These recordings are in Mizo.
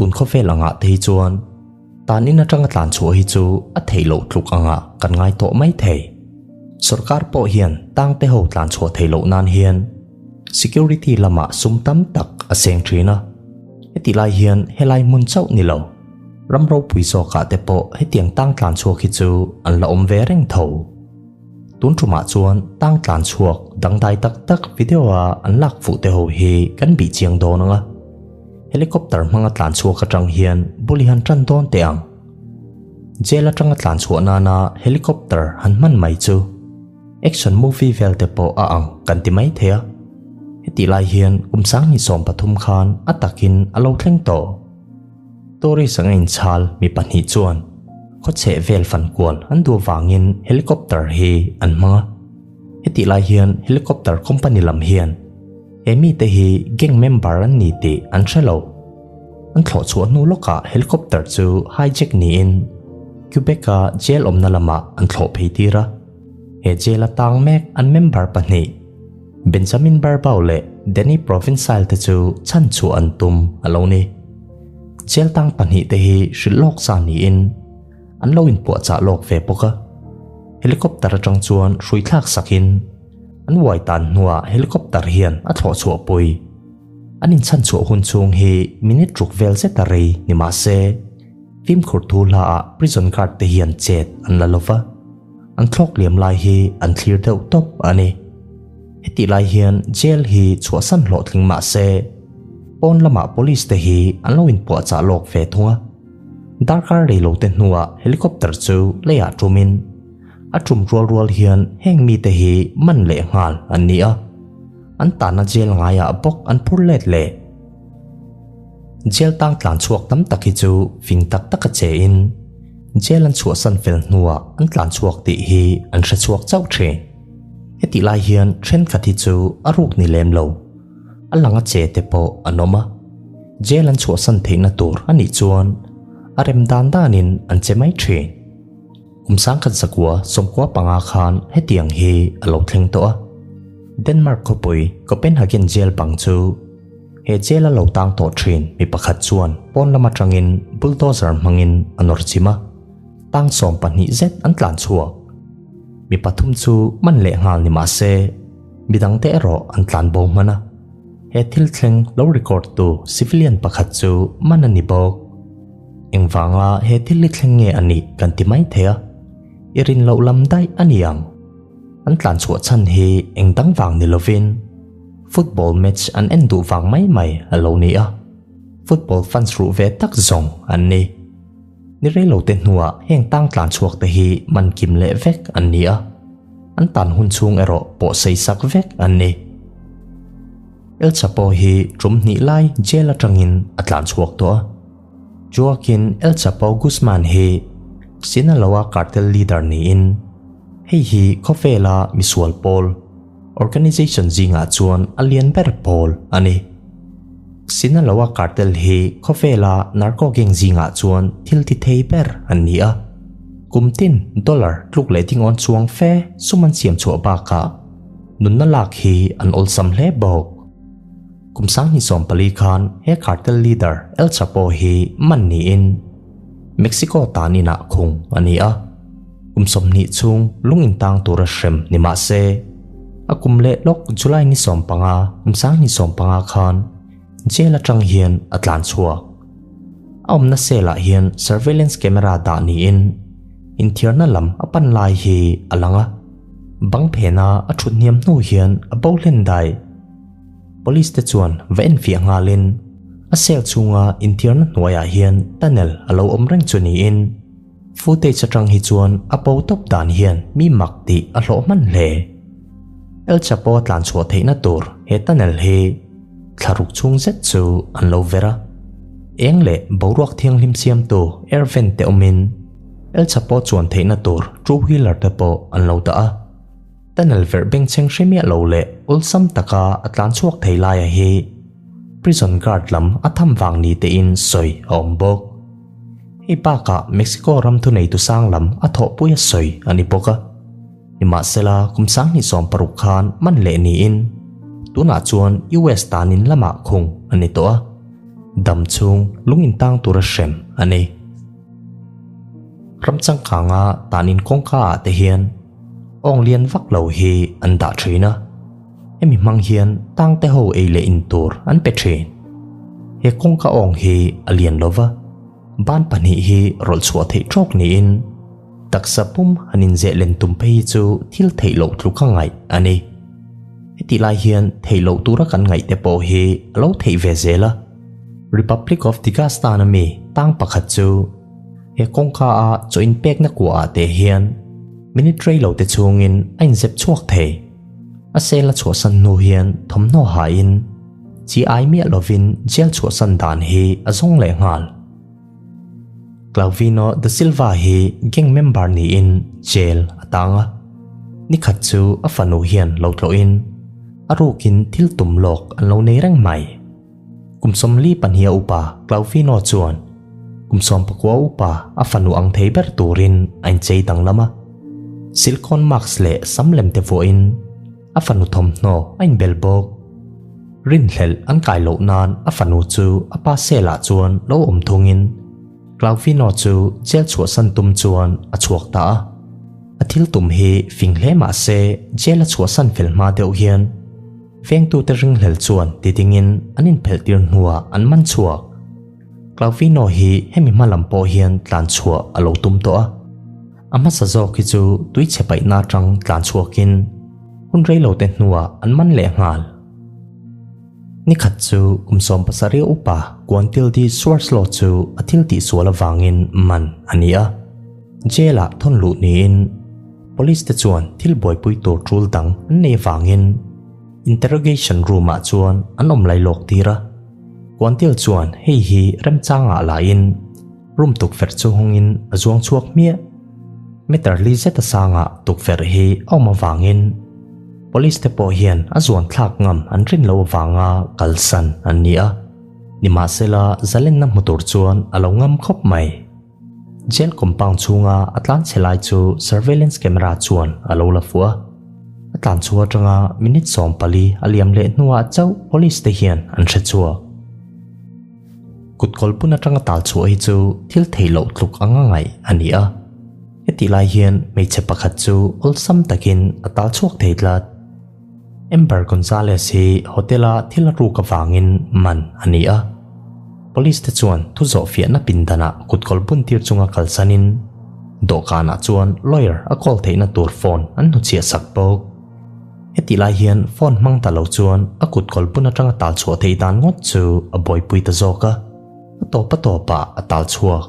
Tun khawvel angah te hi chuan tan in atanga tlan chhuah hi chu a theih loh tluk angah kan ngai tawh mai thei. Sorkar pawh hian tang te ho tlan chhuah theih loh nan hian security lamah sum tam tak a seng thin a. Heti lai hian helai hmun chauh ni lo, ram ropui zawkah te pawh hetiang tang tlan chhuak hi chu an la awm ve reng tho. Tun tumah chuan tang tlan chhuak dangdai tak tak video a an lak fuh te ho hi kan bih chiang dawn ang a. Helicopter hmanga tlan chhuak atang hian bul i han tan dawn teh ang. Jail atanga tlan chhuah nana helicopter han hman mai chu action movie vel te pawh a ang kan ti mai thei a. Hetih lai hian kum 2013 khan a takin a lo thleng tawh. Tourist anga inchhal mi pahnih chuan khawchheh vel fan kual an duh avangin helicopter hi an hmang a. Hetih lai hian helicopter company lam hian he mite hi gang member an ni tih an hre lo. An thlawh chhuah hnu lawkah helicopter chu hijack niin Quebec-a jail awmna lamah an thlawh phei tir a. He jail-a tang mek an member pahnih Benjamin Barbau leh Danny Provençal te chu chhan chhuah an tum a lo ni. Jail tang pahnih te hi hrilh lawk sa niin an lo inpuahchah lawk ve bawk a. Helicopter atang chuan hrui thlak sakin an uai tan hnuah helicopter hian a thlawh chhuah pui. An inchhan chhuah hun chhung hi minute ruk vel zet a rei ni mah se, fimkhur thu hlaah prison guard te hian chet an la lova, an thlawk liam lai hi an thlir deuh tawp a ni. Hetih lai hian jail hi chhuahsan hlawhtling mah se, pawn lamah police te hi an lo inpuahchah lawk ve thung a. Darkar rei lo te hnuah helicopter chu leiah tumin a tum rual rual hian heng mite hi man leh nghal an ni a. An tahna jail ngaiah bawk an phur let leh. Jail tang tlan chhuak tam tak hi chu fing tak taka che in jail an chhuahsan fel hnuah an tlan chhuak tih hi an hre chhuak chauh thin. Hetih lai hian thenkhat hi chu a ruk ni lem lo, a lang a che te pawh an awm a. Jail an chhuahsan theihna tur a nih chuan a rem dan danin an che mai thin. Kum 1995 khan hetiang hi a lo thleng tawh a. Denmark khawpui Copenhagen jail bang chu he jail a lo tang tawh thin mi pakhat chuan pawn lam atangin bulldozer hmangin a nawr chim a, tang 12 zet an tlan chhuak. Mi pathum chu man leh nghal ni mah se, midangte erawh an tlan bo hman a. He thil thleng lo record tu civilian pakhat chu man a ni bawk. Engvanga he thil hi thleng nge a nih kan ti mai thei a, i rin loh lam daih a ni ang. An tlan chhuah chhan hi eng dang vang ni lovin football match an en duh vang mai mai a lo ni a, football fans ruh ve tak zawng an ni. Ni rei lo te hnuah heng tang tlan chhuak te hi man kim leh vek an ni a, an tan hun chhung erawh pawh sei sak vek an ni. El Chapo hi tum hnih lai jail atangin a tlan chhuak tawh a. Joaquin El Chapo Guzman hi Sinaloa cartel leader niin hei hi khawvela misual pawl, organization, zingah chuan a lian ber pawl a ni. Sinaloa cartel hi khawvela narco gang zingah chuan thil ti thei ber an ni a. Kum tin dollar tluk leh dingawn chuang fe sum an siam chhuah bakah nunna lak hi an awlsam hle bawk. Kum 2014 khan he cartel leader El Chapo hi man niin Mexico tan inah khung a ni a. Kum 20 chhung lung intang tura hrem ni mah se, a kum leh lawk July ni 15 kum 2015 khan jail atang hian a tlan chhuak. A awmna cell ah hian surveillance camera dah niin inthiarna lam a pan lai hi a lang a. Bang phena a thut hniam hnu hian a bo hlen dai. Police te chuan va enfiah nghalin a cell chhunga inthiarna hnuaiah hian tunnel a lo awm reng chu niin footage atang hi chuan a bo tawp dan hian mi mak tih a hlawh hman hle. El Chapo a tlan chhuah theihna tur he tunnel hi thlaruk chhung zet chu an lo ver a. Eng leh boruak thianghlim siamtu air vent te awmin El Chapo chuan theihna tur two wheeler te pawh an lo dah a. Tunnel verh bengchheng hre miah lo leh awlsam taka a tlan chhuak thei laia hi prison guard lam a tham vang ni tein sawi a awm bawk. Hei bakah Mexico ram thuneitu sang lam a thawhpui a sawi a ni bawk a. Nimahsela kum 2016 khan man leh niin tunah chuan US tanin lamah khung a ni tawh a. Dam chhung lung intang tura hrem a ni. Ram changkanga tan in kawngka ah te hian awng lian vak lo hi an dah thin a, hemi hmang hian tang te ho ei leh in tur an pe thin. He kawngka awng hi a lian lo va, ban pahnih hi rawlh chhuah theih tawk niin taksa pum han inzeh len tum phei hi chu thil theih loh tluka ngaih a ni. Hetih lai hian theih loh tura kan ngaih te pawh hi a lo theih ve zel a. Republic of Dagestan a mi tang pakhat chu he kawngka a chaw inpekna kuah ah te hian minute rei lo te chhungin a inzep chhuak thei. A cell a chhuahsan hnu hian thawmhnaw hain chi ai miah lovin jail chhuahsan dan hi a zawng leh nghal. Clauvino da Silva hi gang member niin jail a tang a. Nikhat chu a fanu hian lo tlawhin a rukin thil tum lawk an lo nei reng mai. Kum 42 a upa Clauvino chuan kum 19 upa a fanu ang thei ber turin a inchei danglam a. Silicone mask leh sam lem te vuahin a fanu thawmhnaw a inbel bawk. Rinhlelh an kai loh nan a fanu chu a pa cell ah chuan lo awm thungin Clauvino chu jail chhuahsan tum chuan a chhuak ta a. A thil tum hi fing hle mah se jail a chhuahsan fel hma deuh hian vengtute ringhlel chuan ti dingin an inphelh tir hnuah an man chhuak. Clauvino hi hemi hma lam pawh hian tlan chhuah a lo tum tawh a. A hmasa zawk hi chu tui chhe paihna atang tlan chhuakin hun rei lo te hnuah an man leh nghal. Nikhat chu kum 17 upa Kuantildi Swartzlaw chu a thil tihsual avangin man a ni a. Jail ah thawn luh niin police te chuan thil buaipui tur tul dang an nei avangin interrogation room ah chuan an awm lai lawk tir a. Kuantil chuan hei hi remchangah lain Room tukverh chu hawngin a zuang chhuak hmiah. Meter li zet a sangah tukverh hi a awm avangin Police te pawh hian a zuan thlak ngam an rin lo avanga kalsan an ni a. Nimahsela zalenna hmu tur chuan a lo ngam khawp mai. Jail compound chhunga a tlan chhe lai chu surveillance camera chuan a lo la fuh a. A tlan chhuah atanga minute 14 a liam leh hnuah chauh police te hian an hre chhuak. Kut kawlpun atanga tal chhuah hi chu thil theih loh tluk anga ngaih a ni a. Hetih lai hian hmeichhe pakhat chu awlsam takin a tal chhuak thei tlat. Amber Gonzalez hi hotel-a thil a ruk avangin man a ni a. Police te chuan thu zawh fiahna pindanah kut kawlpun tir chunga kalsanin dawhkanah chuan lawyer a call theihna tur phone an hnuchhiah sak bawk. Hetih lai hian phone hmang ta lo chuan a kut kawl bun atanga tal chhuah theih dan ngawt chu a buaipui ta zawk a, a tawp a tawpah a tal chhuak.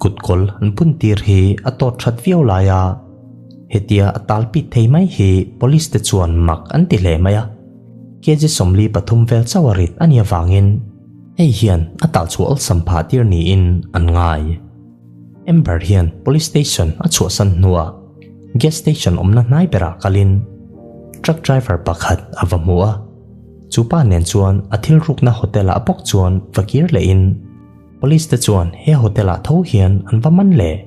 Kut kawl an bun tir hi a tawt that viau lai a, hetia a tal pit thei mai hi police te chuan mak an ti hle mai a. Kg 43 vel chauh a rit a nih avangin hei hian a tal chhuah awlsam phah tir niin an ngai. Amber hian police station a chhuahsan hnuah gas station awmna hnai berah kalin truck driver pakhat a va hmu a. Chu pa nen chuan a thil rukna hotel ah bawk chuan va kir lehin police te chuan he hotel ah tho hian an va man leh.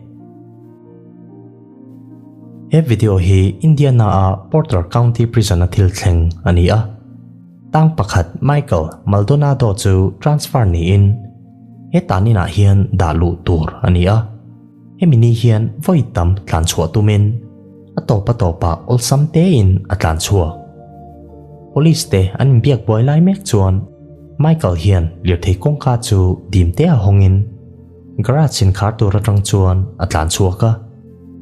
He video hi Indiana a Porter County Prison a thil thleng a ni a. Tang pakhat Michael Maldonado chu transfer niin he taninah hian dah luh tur a ni a. Hemi ni hian vawi tam tlan chhuah tumin a tawp a tawpah awlsam tein a tlan chhuak. Police te an inbiak buai lai mek chuan Michael hian lirthei kawngka chu dim te a hawngin garage inkhar tur atang chuan a tlan chhuak a.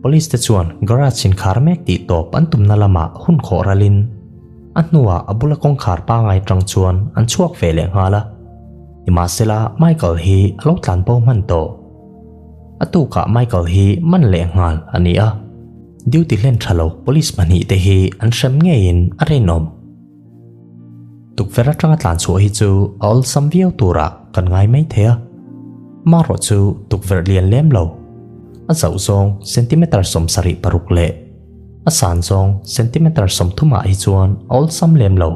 Police te chuan garage inkhar mek tih tawp an tumna lamah hun khawh ralin a hnuah a bula kawngkhar pangai tang chuan an chhuak ve leh nghal a. Nimahsela Michael hi a lo tlan bo hman tawh. A tukah Michael hi man leh nghal a ni a, duty hlen tha lo police pahnih te hi an hrem ngeiin a rinawm. Tukverh atanga tlan chhuah hi chu a awlsam viau turah kan ngai mai thei a, marawh chu tukverh lian lem lo, a zauh zawng centimeter 76 leh a san zawng centimeter 30 ah hi chuan a awlsam lem lo.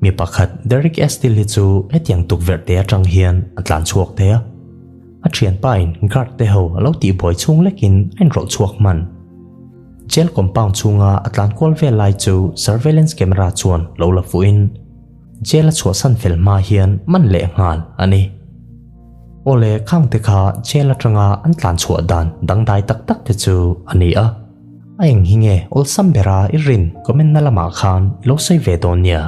Mi pakhat Derek Estill hi chu hetiang tukverh te atang hian a tlan chhuak thei a. A thianpa in guard te ho a lo tih buai chhung lekin a inrawlh chhuak hman. Jail compound chhunga a tlan kual vel lai chu surveillance camera chuan lo la fuhin. Jail a chhuahsan fel hma hian man leh nghal a ni. Awle khangte kha jail atanga an tlan chhuah dan dangdai tak tak te chu a ni a. A eng hi nge awlsam bera i rin comment na lamah khan i lo sawi ve dawn nia.